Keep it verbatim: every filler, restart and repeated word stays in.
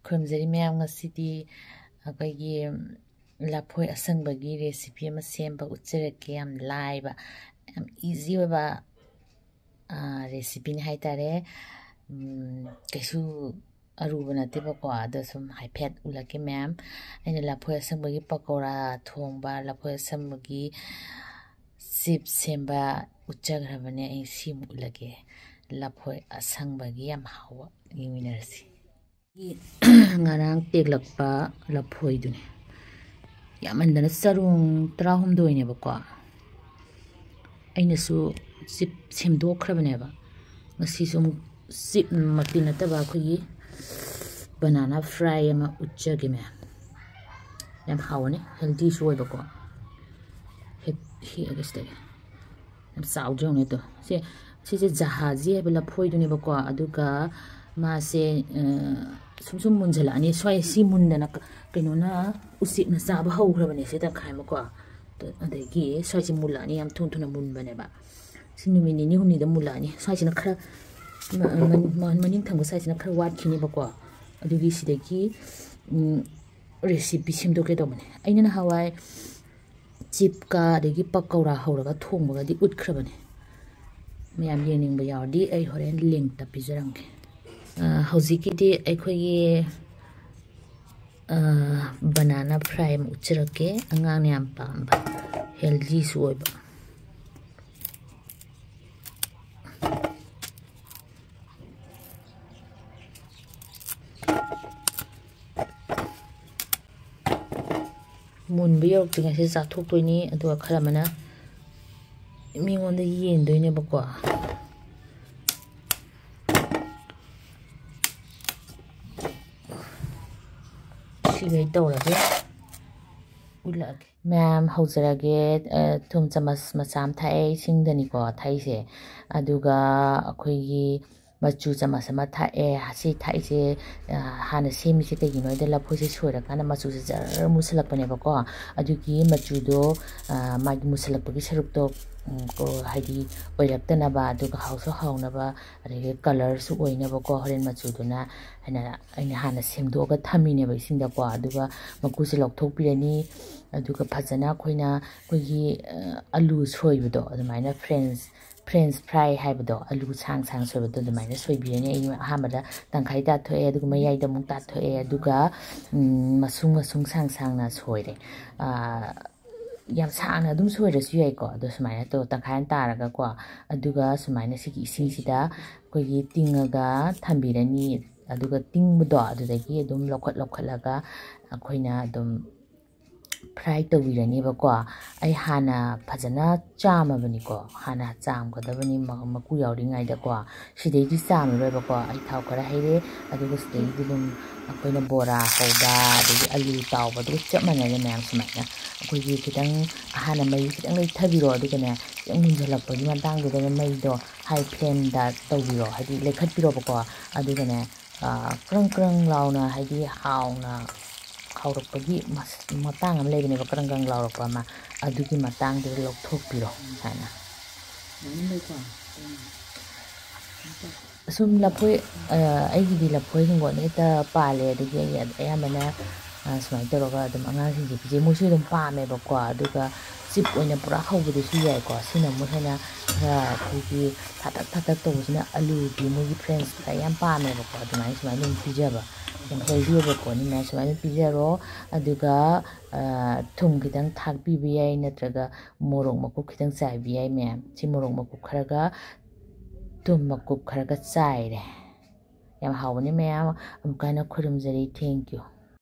ꯈꯨꯔꯨꯝꯖꯔꯤ ꯃꯌꯥꯝ, ꯉꯁꯤꯗꯤ ꯑꯩꯈꯣꯏꯒꯤ ꯂꯐꯣꯏ ꯑꯁꯪꯕꯒꯤ recipe ꯑꯃ ꯁꯦꯝꯕ ꯎꯠꯆꯔꯛꯀꯦ꯫ ꯌꯥꯝ ꯂꯥꯏꯕ, ꯌꯥꯝ easy ꯑꯣꯏꯕ recipeꯅꯤ ꯍꯥꯏꯇꯥꯔꯦ꯫ ꯎꯝ, ꯀꯩꯁꯨ ꯑꯔꯨꯕ ꯅꯠꯇꯦꯕꯀꯣ, ꯑꯗꯣ ꯁꯨꯝ ꯍꯥꯏꯐꯦꯠ ꯎꯠꯂꯛꯀꯦ ꯃꯌꯥꯝ꯫ ꯑꯩꯅ ꯂꯐꯣꯏ ꯑꯁꯪꯕꯒꯤ ꯄꯀꯧꯔꯥ ꯊꯣꯡꯕ, ꯂꯐꯣꯏ ꯑꯁꯪꯕꯒꯤ chips ꯁꯦꯝꯕ ꯎꯠꯆꯈ꯭ꯔꯕꯅꯦ꯫ ꯑꯩ ꯁꯤꯃꯨꯛ ꯎꯠꯂꯛꯀꯦ, ꯂꯐꯣꯏ ꯑꯁꯪꯕꯒꯤ ꯌꯥꯝ ꯍꯥꯎꯕ꯫ ꯌꯦꯡꯃꯤꯟꯅꯔꯁꯤ꯫ ꯉꯔꯥꯡ ꯇꯦꯛꯂꯛꯄ ꯂꯐꯣꯏꯗꯨꯅꯤ꯫ ꯌꯥꯝꯃꯟꯗꯅ ꯆꯔꯣꯡ ꯇꯔꯥꯍꯨꯝꯗꯣꯏꯅꯦꯕꯀꯣ꯫ ꯑꯩꯅꯁꯨ chip ꯁꯦꯝꯗꯣꯛꯈ꯭ꯔꯕꯅꯦꯕ꯫ ꯉꯁꯤꯁꯨ ꯑꯃꯨꯛ chipꯃꯛꯇꯤ ꯅꯠꯇꯕ ꯑꯩꯈꯣꯏꯒꯤ banana fry ꯑꯃ ꯎꯠꯆꯒꯦ ꯃꯌꯥꯝ꯫ ꯌꯥꯝ ꯍꯥꯎꯕꯅꯤ, healthyꯁꯨ ꯑꯣꯏꯕꯀꯣ꯫ ꯍꯦꯛ ꯍꯦꯛꯑꯒ ꯁꯤꯗꯒꯤ꯫ ꯌꯥꯝ ꯆꯥꯎꯗ꯭ꯔꯥ ꯌꯦꯡꯉꯨꯅꯦ ꯑꯗꯣ꯫ ꯁꯦ, ꯁꯤꯁꯦ ꯖꯍꯥꯖꯤ ꯍꯥꯏꯕ ꯂꯐꯣꯏꯗꯨꯅꯦꯕꯀꯣ꯫ ꯑꯗꯨꯒ ꯃꯥꯁꯦ, ꯑ, ꯁꯨꯝ ꯁꯨꯝ ꯃꯨꯟꯖꯜꯂꯛꯑꯅꯤ꯫ ꯁ꯭ꯋꯥꯏ ꯁꯤ ꯃꯨꯟꯗꯅ ꯀ-, ꯀꯩꯅꯣꯅ, ꯎꯆꯦꯛꯅ ꯆꯥꯕ ꯍꯧꯈ꯭ꯔꯕꯅꯦ ꯁꯤ ꯇꯪꯈꯥꯏ ꯑꯃꯀꯣ꯫ ꯑꯗ-, ꯑꯗꯒꯤ ꯁ꯭ꯋꯥꯏꯁꯦ ꯃꯨꯜꯂꯛꯑꯅꯤ, ꯌꯥꯝ ꯊꯨꯅ ꯊꯨꯅ ꯃꯨꯟꯕꯅꯦꯕ꯫ ꯁꯤ ꯅꯨꯃꯤꯠ ꯅꯤꯅꯤ ꯍꯨꯝꯅꯤꯗ ꯃꯨꯜꯂꯛꯑꯅꯤ꯫ ꯁ꯭ꯋꯥꯏꯁꯤꯅ ꯈꯔ ꯃ-, ꯃ-, ꯃ-, ꯃꯅꯤꯡ ꯊꯪꯕ ꯁ꯭ꯋꯥꯏꯁꯤꯅ ꯈꯔ ꯋꯥꯠꯈꯤꯅꯦꯕꯀꯣ꯫ ꯑꯗꯨꯒꯤ ꯁꯤꯗꯒꯤ, ꯎꯝ, recipe ꯁꯦꯝꯗꯣꯛꯀꯦ ꯇꯧꯕꯅꯦ꯫ ꯑꯩꯅ ꯅꯍꯥꯟꯋꯥꯏ chipꯀ ꯑꯗꯒꯤ ꯄꯀꯧꯔꯥ ꯍꯧꯔꯒ ꯊꯣꯡꯕꯒꯗꯤ ꯎꯠꯈ꯭ꯔꯕꯅꯦ꯫ ꯃꯌꯥꯝ ꯌꯦꯡꯅꯤꯡꯕ ꯌꯥꯎꯔꯗꯤ ꯑꯩ ꯍꯣꯔꯦꯟ linkꯇ ꯄꯤꯖꯔꯝꯒꯦ꯫ ꯑ, ꯍꯧꯖꯤꯛꯀꯤꯗꯤ ꯑꯩꯈꯣꯏꯒꯤ, ꯑ, banana fry ꯑꯃ ꯎꯠꯆꯔꯛꯀꯦ꯫ ꯑꯉꯥꯡꯅ ꯌꯥꯝ ꯄꯥꯝꯕ, healthyꯁꯨ ꯑꯣꯏꯕ꯫ ꯃꯨꯟꯕ ꯌꯧꯔꯛꯇ꯭ꯔꯤꯉꯩꯁꯤꯗ ꯆꯥꯊꯣꯛꯇꯣꯏꯅꯤ, ꯑꯗꯨꯒ ꯈꯔ ꯑꯃꯅ ꯃꯤꯉꯣꯟꯗ ꯌꯦꯟꯗꯣꯏꯅꯦꯕꯀꯣ꯫ ꯁꯤꯈꯩ ꯇꯧꯔꯒꯦ, ꯎꯠꯂꯛꯑꯒꯦ꯫ ꯃꯌꯥꯝ ꯍꯧꯖꯔꯒꯦ꯫ ꯑ, ꯊꯨꯝ ꯆꯃꯁ ꯃꯆꯥ ꯑꯃ ꯊꯥꯛꯑꯦ, ꯏꯁꯤꯡꯗꯅꯤꯀꯣ ꯊꯥꯛꯏꯁꯦ꯫ ꯑꯗꯨꯒ ꯑꯩꯈꯣꯏꯒꯤ ꯃꯆꯨ ꯆꯃꯁ ꯑꯃ ꯊꯥꯛꯑꯦ꯫ ꯁꯤ ꯊꯥꯛꯏꯁꯦ, ꯑ, ꯍꯥꯟꯅ ꯁꯦꯝꯃꯤꯁꯦ ꯀꯩꯒꯤꯅꯣ ꯍꯥꯏꯗ ꯂꯐꯣꯏꯁꯦ ꯁꯣꯏꯔꯀꯥꯟꯗ ꯃꯆꯨꯁꯦ ꯖꯔ ꯃꯨꯁꯜꯂꯛꯄꯅꯦꯕꯀꯣ꯫ ꯑꯗꯨꯒꯤ ꯃꯆꯨꯗꯣ, ꯑ, ꯃꯥꯒꯤ ꯃꯨꯁꯜꯂꯛꯄꯒꯤ ꯁꯔꯨꯛꯇꯣ, ꯎꯝ, ꯀꯣ-, ꯍꯥꯏꯗꯤ ꯑꯣꯏꯔꯛꯇꯅꯕ, ꯑꯗꯨꯒ ꯍꯥꯎꯁꯨ ꯍꯥꯎꯅꯕ, ꯑꯗꯒꯤ ꯀꯂꯔꯁꯨ ꯑꯣꯏꯅꯕꯀꯣ ꯍꯣꯔꯦꯟ ꯃꯆꯨꯗꯨꯅ ꯍꯥꯏꯅ ꯑꯩꯅ ꯍꯥꯟꯅ ꯁꯦꯝꯗꯣꯛꯑꯒ ꯊꯝꯃꯤꯅꯦꯕ ꯏꯁꯤꯡꯗꯀꯣ꯫ ꯑꯗꯨꯒ ꯃꯀꯨꯁꯦ ꯂꯧꯊꯣꯛꯄꯤꯔꯅꯤ꯫ ꯑꯗꯨꯒ ꯐꯖꯅ ꯑꯩꯈꯣꯏꯅ ꯑꯩꯈꯣꯏꯒꯤ, ꯑ, ꯑꯂꯨ ꯁꯣꯏꯕꯗꯣ ꯑꯗꯨꯃꯥꯏꯅ ꯐ꯭ꯔꯦꯟꯁ ꯐ꯭ꯔꯦꯟꯁ ꯐ꯭ꯔꯥꯏ ꯍꯥꯏꯕꯗꯣ, ꯑꯂꯨ ꯁꯥꯡ ꯁꯥꯡ ꯁꯣꯏꯕꯗꯣ ꯑꯗꯨꯃꯥꯏꯅ ꯁꯣꯏꯕꯤꯔꯅꯤ꯫ ꯑꯩ ꯑꯍꯥꯟꯕꯗ ꯇꯪꯈꯥꯏ ꯇꯥꯊꯣꯛꯑꯦ, ꯑꯗꯨꯒ ꯃꯌꯥꯏꯗ ꯑꯃꯨꯛ ꯇꯥꯊꯣꯛꯑꯦ, ꯑꯗꯨꯒ, ꯎꯝ, ꯃꯁꯨꯡ ꯃꯁꯨꯡ ꯁꯥꯡ ꯁꯥꯡꯅ ꯁꯣꯏꯔꯦ꯫ ꯑꯥ, ꯌꯥꯝ ꯁꯥꯡꯅ ꯑꯗꯨꯝ ꯁꯣꯏꯔꯁꯨ ꯌꯥꯏꯀꯣ꯫ ꯑꯗꯣ ꯁꯨꯃꯥꯏꯅ ꯇꯧ-, ꯇꯪꯈꯥꯏ ꯑꯃ ꯇꯥꯔꯒꯀꯣ꯫ ꯑꯗꯨꯒ ꯁꯨꯃꯥꯏꯅ ꯁꯤꯒꯤ ꯏꯁꯤꯡꯁꯤꯗ ꯑꯩꯈꯣꯏꯒꯤ ꯇꯤꯡꯉꯒ ꯊꯝꯕꯤꯔꯅꯤ꯫ ꯑꯗꯨꯒ ꯇꯤꯡꯕꯗꯣ ꯑꯗꯨꯗꯒꯤ ꯑꯗꯨꯝ ꯂꯧꯈꯠ ꯂꯧꯈꯠꯂꯒ ꯑꯩꯈꯣꯏꯅ ꯑꯗꯨꯝ ꯐ꯭ꯔꯥꯏ ꯇꯧꯕꯤꯔꯅꯦꯕꯀꯣ꯫ ꯑꯩ ꯍꯥꯟꯅ ꯐꯖꯅ ꯆꯥꯝꯃꯕꯅꯤꯀꯣ, ꯍꯥꯟꯅ ꯆꯥꯝꯒꯗꯕꯅꯤ ꯃ-, ꯃꯀꯨ ꯌꯥꯎꯔꯤꯉꯩꯗꯀꯣ꯫ ꯁꯤꯗꯩꯗꯤ ꯆꯥꯝꯃꯔꯣꯏꯕꯀꯣ꯫ ꯑꯩ ꯊꯥꯎ ꯈꯔ ꯍꯩꯔꯦ, ꯑꯗꯨꯒ ꯁꯤꯗꯩꯗꯤ ꯑꯗꯨꯝ ꯑꯩꯈꯣꯏꯅ ꯕꯣꯔꯥ ꯍꯧꯕ, ꯑꯗꯒꯤ ꯑꯂꯨ ꯇꯥꯎꯕꯗꯨꯒ ꯆꯞ ꯃꯥꯟꯅꯔꯦ ꯃꯌꯥꯝ꯫ ꯁꯨꯃꯥꯏꯅ ꯑꯩꯈꯣꯏꯒꯤ ꯈꯤꯇꯪ ꯑꯍꯥꯟꯅ ꯃꯩ ꯈꯤꯇꯪ ꯂꯩꯊꯕꯤꯔꯣ, ꯑꯗꯨꯒꯅꯦ ꯈꯤꯇꯪ ꯃꯨꯟꯖꯜꯂꯛꯄꯒꯤ ꯃꯇꯥꯡꯗꯨꯗꯅꯦ ꯃꯩꯗꯣ ꯍꯥꯏ ꯐ꯭ꯂꯦꯝꯗ ꯇꯧꯕꯤꯔꯣ, ꯍꯥꯏꯗꯤ ꯂꯩꯈꯠꯄꯤꯔꯣꯕꯀꯣ꯫ ꯑꯗꯨꯒꯅꯦ, ꯑ, ꯀ꯭ꯔꯪ ꯀ꯭ꯔꯪ ꯂꯥꯎꯅ, ꯍꯥꯏꯗꯤ ꯍꯥꯎꯅ ꯍꯥꯎꯔꯛꯄꯒꯤ ꯃꯁ-, ꯃꯇꯥꯡ ꯑꯃ ꯂꯩꯕꯅꯦꯕ, ꯀ꯭ꯔꯪ ꯀ꯭ꯔꯪ ꯂꯥꯎꯔꯛꯄ ꯑꯃ, ꯑꯗꯨꯒꯤ ꯃꯇꯥꯡꯗꯨꯗ ꯂꯧꯊꯣꯛꯄꯤꯔꯣ ꯁꯨꯃꯥꯏꯅ꯫ ꯑꯁꯨꯝ ꯂꯐꯣꯏ, ꯑ, ꯑꯩꯒꯤꯗꯤ ꯂꯐꯣꯏ ꯍꯤꯡꯒꯣꯜꯗ ꯍꯦꯛꯇ ꯄꯥꯜꯂꯦ, ꯑꯗꯒꯤ ꯑꯩ ꯑꯌꯥꯝꯕꯅ, ꯑ, ꯁꯨꯃꯥꯏꯅ ꯇꯧꯔꯒ ꯑꯗꯨꯝ ꯑꯉꯥꯡꯁꯤꯡꯁꯦ ꯄꯤꯖꯩ꯫ ꯃꯣꯏꯁꯨ ꯑꯗꯨꯝ ꯄꯥꯝꯃꯦꯕꯀꯣ꯫ ꯑꯗꯨꯒ ꯆꯤꯞ ꯑꯣꯏꯅ ꯄꯨꯔꯥ ꯍꯧꯕꯗꯨꯁꯨ ꯌꯥꯏꯀꯣ꯫ ꯁꯤꯅ ꯑꯃꯨꯛ ꯍꯦꯟꯅ ꯈꯔ ꯑꯩꯈꯣꯏꯒꯤ ꯊꯥꯇꯛ ꯊꯥꯇꯛ ꯇꯧꯕꯁꯤꯅ ꯑꯂꯨꯒꯤ ꯃꯣꯏꯒꯤ ꯐ꯭ꯔꯦꯟꯁ ꯐ꯭ꯔꯥꯏ ꯌꯥꯝ ꯄꯥꯝꯃꯦꯕꯀꯣ꯫ ꯑꯗꯨꯃꯥꯏꯅ ꯁꯨꯃꯥꯏꯅ ꯑꯗꯨꯝ ꯄꯤꯖꯕ ꯌꯥꯝ ꯍꯦꯜꯗꯤ ꯑꯣꯏꯕ ꯄꯣꯠꯅꯤꯅ ꯁꯨꯃꯥꯏꯅ ꯄꯤꯖꯔꯣ꯫ ꯑꯗꯨꯒ, ꯑ, ꯊꯨꯝ ꯈꯤꯇꯪ ꯊꯥꯛꯄꯤꯕ ꯌꯥꯏ, ꯅꯠꯇ꯭ꯔꯒ ꯃꯣꯔꯣꯛ ꯃꯀꯨꯞ ꯈꯤꯇꯪ ꯆꯥꯏꯕ ꯌꯥꯏ ꯃꯌꯥꯝ꯫ ꯁꯤ ꯃꯣꯔꯣꯛ ꯃꯀꯨꯞ ꯈꯔꯒ ꯊꯨꯝ ꯃꯀꯨꯞ ꯈꯔꯒ ꯆꯥꯏꯔꯦ꯫ ꯌꯥꯝ ꯍꯥꯎꯕꯅꯤ ꯃꯌꯥꯝ꯫ ꯑꯃꯨꯛꯀ ꯍꯟꯅ ꯈꯨꯔꯨꯝꯖꯔꯤ꯫ Thank you꯫